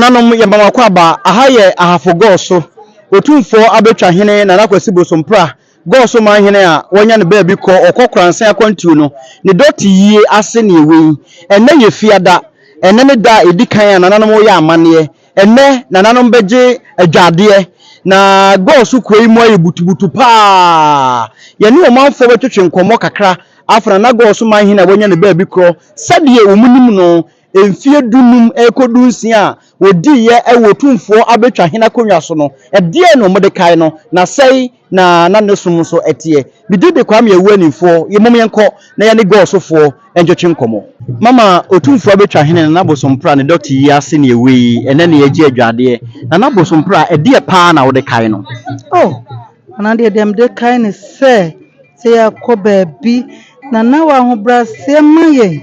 Nananom, yɛma mo akwaaba. Aha yɛ Ahafo Gɔɔso. Otumfoɔ abɛtwa hene Nana Kwasi Bosompra, Gɔɔso man hene a wanya ne baabi kɔ, ɔkɔ koransan akwantuo no, ne dɔte yie ase ne ɛwɔ yi. Ɛnnɛ yɛ Fiada. Ɛnnɛ ne da a ɛdi kan a nananom reyɛ amanneɛ. Ɛnnɛ nananom bɛgye adwadeɛ. Na Gɔɔso kuro yi mu ayɛ butubutu paa. Yɛne ɔmanfoɔ bɛtwetwe nkɔmmɔ kakra afa Nana Gɔɔso man hene a wanya ne baabi korɔ sɛdeɛ wɔnim no mfeɛ dunum rekɔ dunsia a wɔdiiɛ wɔ Otumfoɔ Abɛtwa Hene akonnwa so no, ɛdeɛn na wɔde kae no, na sɛn na na ne som nso teɛ? Me din de Kwame Awuanimfoɔ, mom yɛnkɔ na yɛne Gɔɔsofoɔ ntwetwe nkɔmmɔ. Mama Otumfoɔ Abɛtwa Hene Nana Bosompra ne dɔte yi ase ne ɛwɔ yi, ɛnnɛ na yɛregye adwadeɛ. Nana Bosompra, ɛdeɛ paa na wode kae no? Oh, Nana deɛ deɛ mede kae ne sɛ, sɛ yɛakɔ baabi na na wɔ ahobrɛaseɛ ma yɛn,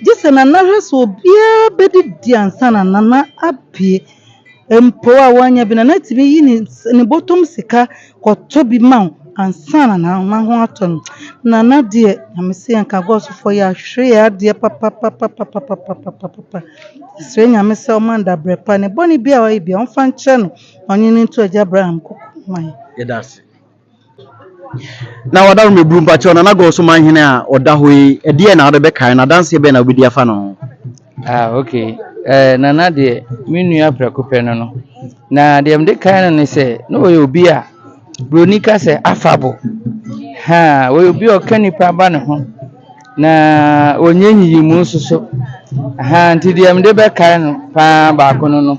gye sɛ Nana hwɛ sɛ obiara bɛdidi ansa na Nana apue. Mpo a wannya bi, Nana tumi yi ne ne bɔtɔm sika kɔtɔ bi ma wo ansa na Nana ho atɔ no. Nana deɛ, Nyame se yɛnka Gɔsfoɔ yɛahwere yɛn adeɛ papapapapapapapapa. Yɛsrɛ Nyame sɛ ɔmma no dabrɛ pa, ne bɔne biara a wayɛ biara ɔmfa nkyɛ no na ɔnye no nto Agya Abraham koko mma yɛn. Yɛda ase. Na wada no meburu mpakyɛw Nana Gɔɔso hene a ɔda hɔ yi, ɛdeɛn na wode bɛkae no? Adanseɛ bɛn na wobɛdi afa no ho? Ah, okay. Nana deɛ, me nua prɛko pɛ no no. Na deɛ mede kae no ne sɛ, na ɔyɛ obi a Buroni ka sɛ affable. Ha, ɔyɛ obi a ɔka nipa ba ne ho. Na ɔnyɛ nyiyimu nso so. Aha, nti deɛ mede bɛkae no paa baako no no.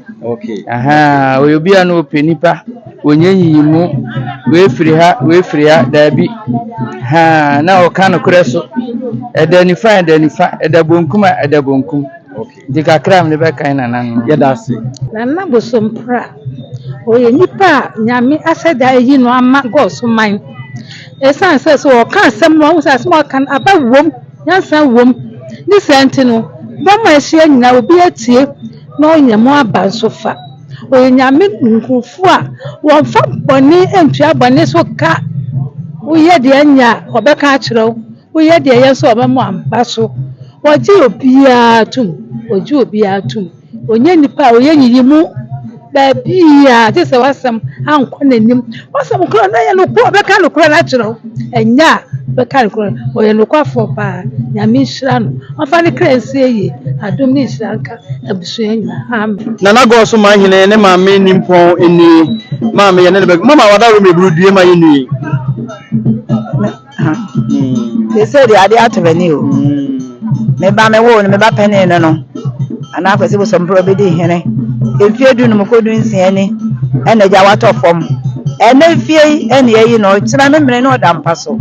Aha, ɔyɛ obi a na ɔpɛ nipa, ɔnyɛ nyiyimu, wei firi ha, wei firi ha, daabi. Ha, na ɔka nokorɛ so. Ɛda nifa a ɛda nifa, ɛda bonkum a ɛda bonkum. Nti kakra a mede bɛkae Nana no. Yɛda ase. Nana Bosompra, ɔyɛ nipa a Nyame ahyɛ da ayi no ama Gɔɔso man. Ɛsiane sɛ sɛ ɔka asɛm no, ɔhu sɛ asɛm a ɔka no aba wom, nyansa wom. Ne saa nti no, dɔm a ahyia nyinaa obi atie na ɔnya mu aba nso fa. Ɔyɛ Nyame nkurɔfoɔ a wɔmfa bɔne ntua bɔne so ka. Woyɛ deɛ nya a, ɔbɛka akyerɛ wo. Woyɛ deɛ ɛyɛ nso a, ɔbɛma aba so. Wɔgye obiara tom. Wɔgye obiara tom. Ɔnyɛ nipa a ɔyɛ nyiyimu baabiara gye sɛ w'asɛm ankɔ n'anim. W'asɛm koraa na ɛyɛ nokorɛ, ɔbɛka nokorɛ no akyerɛ wo. Ɛnyɛ a, ɔbɛka nokorɛ. Ɔyɛ nokwafoɔ paa. Nyame nhyira no. Ɔmfa ne kra nsie yie. Adom ne nhyira nka abusua nyinaa. Amen. Nana Gɔɔso man hene ne maame Nimpɔn nie. Maame yɛne no bɛ mama wada room eburu due ma yɛ nue. Sɛ deɛ adeɛ ato m'ani o. Me ba me woo no, me ba panin no no. Anaa Kwasi Bosompra obɛdi hene. Mfie 15 kɔ 16 ni ɛna agya watɔ fam. Ɛnɛ mfie yi ɛna yɛyi no, ɔkyena me mmere na ɔda mpa so.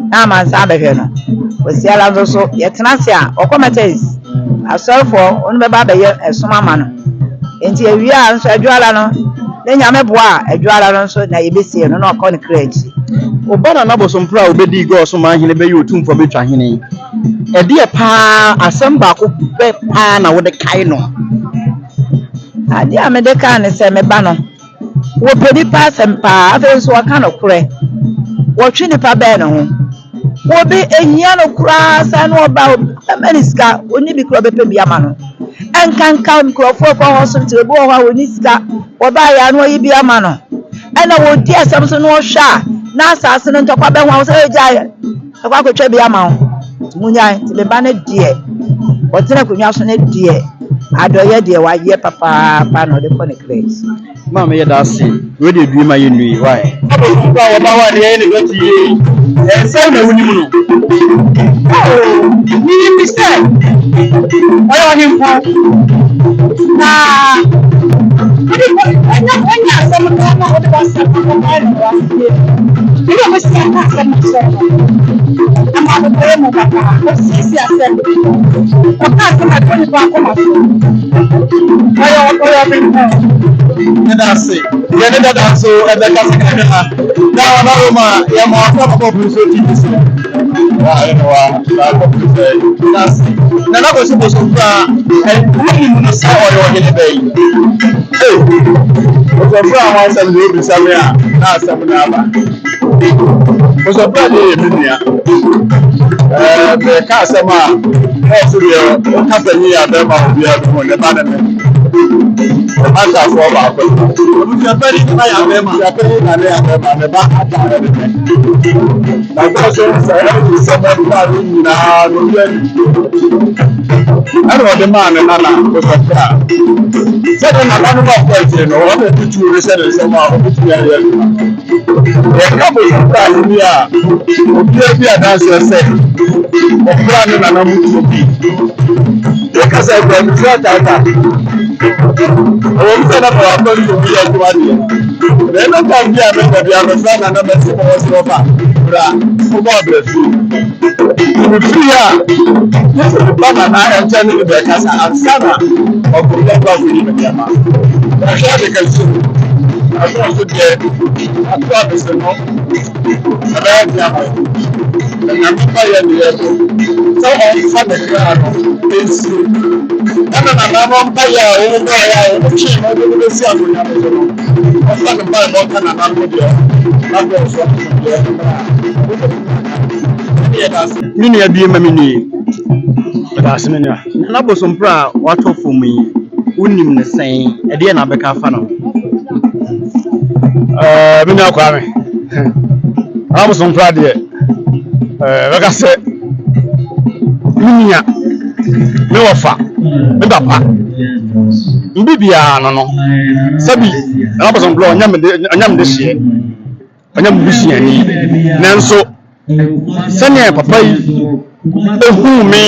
Na amansan abɛhwɛ no. Kwasi ara nso so yɛtena ase a ɔkɔ Methodist. Asɔrefoɔ wɔn bɛba abɛyɛ ɛsom ama no. Nti awie a nso adwoala no, ne Nyame boa a adwoala no nso na yɛbɛsie no na ɔkɔ ne kra akyi. Ɔba Nana Bosompra a obɛdii Gɔɔso man hene bɛyɛ Otumfoɔ bɛtwa hene. Ɛdeɛ paa, asɛm baako pɛ paa na wode kae no? Adeɛ a mede kaa ne sɛ me ba no, wɔpɛ nipa asɛm paa, afei nso wɔka nokorɛ. Wɔtwe nipa bɛn ne ho. Obi ehia no koraa sɛ na ɔba ɛma ne sika, onni bi koraa ɔbɛpɛ bi ama no. Ɛnkanka nkurɔfoɔ kɔ hospital, ebi wɔ hɔ a wɔnni sika, wɔbaa yɛ a na wɔyi bi ama no. Ɛna wɔdi asɛm so na wɔhwɛ a na asase no ntɔkwa bɛho a wɔsɛ ɛgya ɛkɔ akɔtwa bi ama wo. Nti munyae, nti me ba no deɛ, ɔtena akonnwa so no deɛ, adɔyɛ deɛ wayɛ papaapa na ɔde kɔ ne kra akyi. Maame yɛda ase. Wei deɛ due ma yɛ nue. Why? Nipa a wɔba hɔ a deɛ yɛ ne dɔte yie. Ɛnsɛn na wonim no. Menim sɛ ɔyɛ ɔhemfo na wode ɛnya ɛnya asɛm ka na wode w'asɛm akɔkae no wɔ aseɛ ɛne ɔbɛsi aka asɛm akyerɛ no ama abotɔyɛ mu papa. Ɔsiesie asɛm, ɔka asɛm a ɛtɔ nipa akoma so. Ɔyɛ ɔhemfo. Yɛda ase. Yɛne dada nso ɛbɛkasa kakra. Na ɔna Roma yɛma ɔkɔ akɔkɔ nso TV so. Wa ɛna wa na akɔpem sɛ. Yɛda ase. Nana Kwasi Bosompra, wonim no sɛ ɔyɛ ɔhene bɛn? Ee, Bosompra ho asɛm deɛ obisa me a na asɛm no aba. Bosompra deɛ yɛ me nua. Mɛka asɛm a na ɔso deɛ ɔka panyin a bɛrima obiara bi ho ne ba ne me. Ɔmantafoɔ baako. Abusuapanyin nana yɛ abɛɛma. Abusuapanyin nana yɛ abɛɛma ne ba ada ɛne nɛ. Na gɔɔso sɛ ɛde sɛ bɛkura ne nyinaa no yɛ ɛna ɔde maa ne nana Bosomprah. Sɛdeɛ nananom akɔ akyire no, ɔno na ɛde tuo no hyɛ ne nsam a ɔbɛtumi ayɛ adwuma. Yɛka Bosomprah ahenni a, obiara di adanseɛ sɛ ɔkora ne nana mu tuo bi. Yɛka sɛ ɛkura ne tiri ataata. Ɛwɔ mu sɛ na mewɔ akwantuo bi yɛ adwuma deɛ, na ɛno tam bi a menya bi a mefra nana mɛsi ma wɔsi ɔba bra wobɔ abrɛ fie. Mefiri a, gye sɛ meba nana nkyɛn ne no bɛkasa ansa na ɔkɔyɛ akɔ akɔyi me nneɛma. Mahwɛ ade kɛse mu, na dɔɔso deɛ ato abese no ɛbɛyɛ den ama yɛn. Na Nyame mma yɛn ne yɛn so sɛ ɔmfa ne kra no nsie. Ɛna nananom mpaeɛ a wɔbɔeɛ a wɔtwee no de no bɛsi akonnwa no so no, ɔmfa ne mpaebɔ nka nananom deɛ na dɔɔso asomdwoeɛ mmra. Ɛne yɛda ase. Me nua bie ma me nie. Meda ase me nua. Nana Bosompra a watɔ fam yi, wonim no sɛn? Ɛdeɛn na wobɛka afa ne ho? Ɛɛ me nua Kwame, Nana Bosompra deɛ ɛɛ bɛka sɛ me nua, me wɔfa, me papa, me bibiara no no. Sɛbi Nana Bosompra ɔnyɛ me de ɔnyɛ me de hyeɛ, ɔnyɛ me busuani, nanso sɛnea papa yi ehuu me,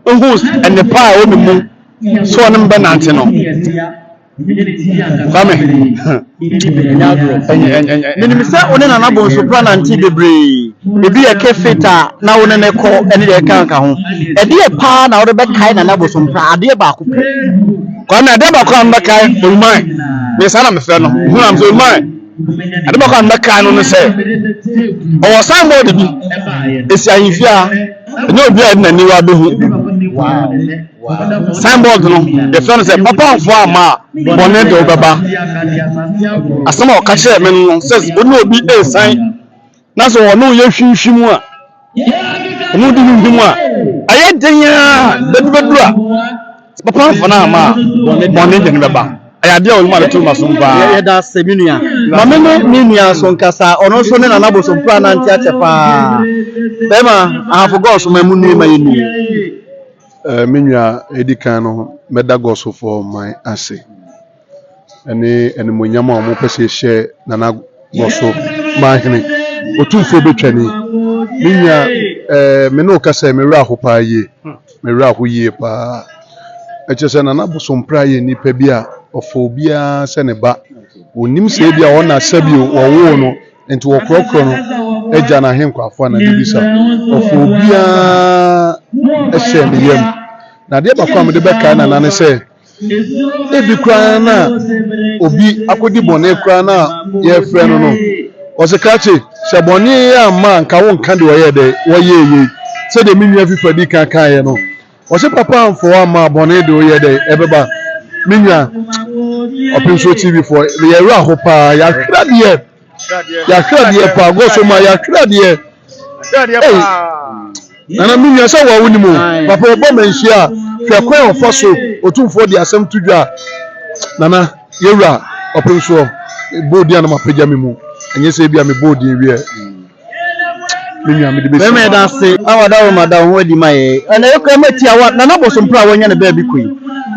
ehuu nnepa a ɛwɔ me mu sɛ ɔne me bɛnante no, Kwame, Menim sɛ wo ne Nana Bonsopra nante bebree. Ebi yɛ kefit a na wo ne no kɔ ne deɛ ɛka nka ho. Ɛdeɛ paa na wode bɛkae Nana Bosompra? Adeɛ baako pɛ. Kwame, adeɛ baako a mebɛkae Oluman, me saa na mefrɛ no, hu na mesɛ Oluman, ade baako a mebɛkae no ne sɛ, ɔwɔ signboard bi, ɛsi ahemfie a, ɛnyɛ obi a ɛde n'aniwa bɛhu. Signboard no, yɛfrɛ no sɛ papa mfoa ama a bɔne de wo bɛba. Asɛm a ɔka kyerɛɛ me no sɛ wo ne obi resan na sɛ ɔne wo yɛ hwimhwim a, ɔne wo di hwimhwim a, ɛyɛ den a da bi bɛduru a papa mfa no ama a bɔne de no bɛba. Ɛyɛ adeɛ a ɔyɛ mu to ma som paa. Yɛda ase me nua. Ma me ne me nua nso nkasa. Ɔno nso ne Nana Bosompra nante akyɛ paa. Bɛrima, Ahafo Gɔɔso ma mu nue ma yɛnue. Me nua, edi kan no, mɛda Gɔsofo man ase ne animuonyam a wɔpɛ sɛ yɛhyɛ Nana Gɔso Manhene Otumfoɔ Betwani. Me nua, me ne wo kasa yi, me werɛ aho paa yie. Me werɛ aho yie paa. Ɛkyerɛ sɛ Nana Bosompra yɛ nipa bi a ɔfa obiara sɛ ne ba. Onim sɛ ebi a ɔna sɛbi wɔwoo no Enti wɔkorɔkorɔ no agya no ahenkwafo anaa biribi saa. Ɔfa obiara hyɛɛ ne yam. Na adeɛ baako a mede bɛkae Nana ne sɛ, ebi koraa na obi akɔdi bɔne koraa na yɛrefrɛ no no, ɔse krakye, sɛ bɔne yi amma a nka wonka deɛ ɔyɛɛ dɛ, wɔyɛɛ yei. Sɛdeɛ me nua Fifa di kan kaeɛ no, Ɔse papa amfa wo amma a bɔne de woyɛ dɛn ɛbɛba me nua Ɔpemsoɔ TV foɔ yɛ werɛ aho paa yɛahwere adeɛ yɛahwere adeɛ paa gɔso ma yɛahwere adeɛ ei nana me nua sɛ wa wonim o papa ɔbɔ ma nhyia a hwɛ kwan a ɔfa so otumfoɔ de asɛm to dwa nana yɛwura Ɔpemsoɔ bɔɔ din a na mapagya me mu ɛnyɛ sɛ ebi a mebɔɔ din wiɛ me nua mede bɛsi. Bɛrima yɛda ase a wada wo ma da wo ho adi ma yɛ. Ɛna yɛkura ma tia wa Nana Bosompra a wanya ne baabi kɔ yi.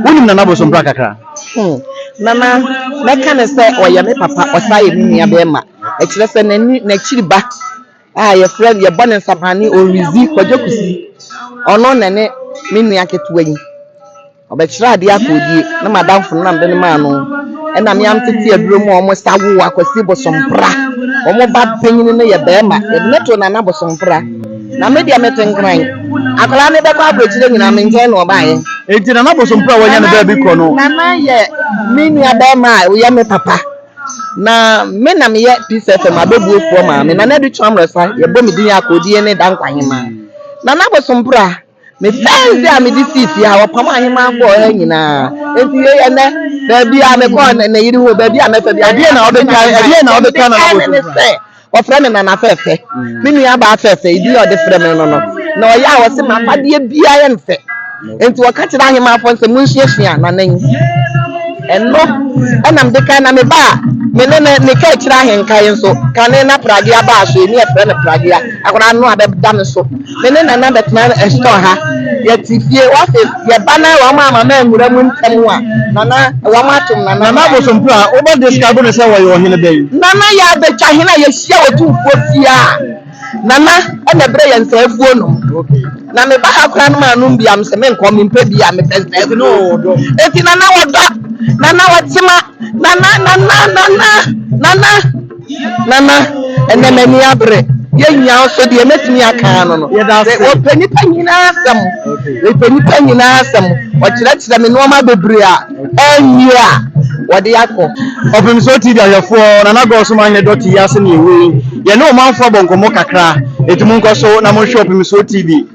Wonim Nana Bosompra kakra? Hmm. Nana, mɛka ne sɛ ɔyɛ me papa, ɔsan yɛ me nua bɛrima. Ɛkyerɛ sɛ n'ani n'akyiri ba a yɛfrɛ no yɛbɔ ne nsabane Orizi Kwadwo Kusi. Ɔno na ne me nua ketewa yi. Ɔbɛkyerɛ adeɛ akɔdie na madamfo no na mede no maa no ɛna me am tete aduro mu a wɔn sa wo akwasi bosompra wɔn ba panyin no yɛ bɛrima yɛde no to nana bosompra na me deɛ mete nkran akwadaa no bɛkɔ aburokyire nyinaa me nkyɛn na ɔbaeɛ. Enti nana bosompra a wanya no baabi kɔ no. Nana yɛ me nua bɛrima a ɔyɛ me papa na me na meyɛ Peace FM abɛbuofoɔ maame nana adu kyerɛ amrɛsa yɛbɔ me din akɔdie ne dankwahemaa nana bosompra. Me first day a mede sii fie ha, wɔpam ahemaa kɔɔ ha nyinaa. Enti yei ɛnɛ, baabi a mekɔɔ ne yere ho, baabi a mɛfa bi. Ɛdeɛ na wobɛkae, ɛdeɛ na wobɛkae Nana Bosom? Ne sɛ, wɔfrɛ me Nana Fɛfɛ. Me nua baa Fɛfɛ, edin a ɔde frɛ me no no. Na ɔyɛ a ɔse m'afadeɛ biara yɛ no fɛ. Enti wɔka kyerɛ ahemaafoɔ no sɛ monsuasua Nana yi. Ɛno ɛna mede kan na meba a me ne ne ne ka akyire ahenkan nso kane na pragea baa so yi ne yɛfrɛ no pragea akwadaa no abɛda me so me ne nana bɛtena store ha yɛte fie office yɛba na wɔn ama ma nwura mu ntɛm a nana wɔn atom nana. Nana Abosompra, wobɛ describe no sɛ wɔyɛ ɔhene bɛn? Nana yɛ abɛtwa hene a yɛhyia Otumfoɔ fie a Nana ɛna ɛbrɛ yɛn nsa afuo nom. Na me ba ha koraa no maa nom bi a mesɛ menkɔ mempɛ bi a mepɛ nsa afuo. Eti nana wɔdɔ, nana wɔtema, nana nana nana nana nana ɛnɛ m'ani abere. Yɛn nyinaa nso deɛ mɛtumi aka ano no. Wɔpɛ nipa nyinaa asɛm. Wɔpɛ nipa nyinaa asɛm. Wɔkyerɛkyerɛ me nneɛma bebree a ɛnyɛ a wɔde akɔ. Ɔpemsoɔ TV ahwɛfoɔ, Nana Gɔɔso Mahene Dɔte yi ase ne ɛwɔ yi. Yɛne ɔmanfoɔ abɔ nkɔmmɔ kakra. Enti monkɔ so na monhwɛ Ɔpemsoɔ TV.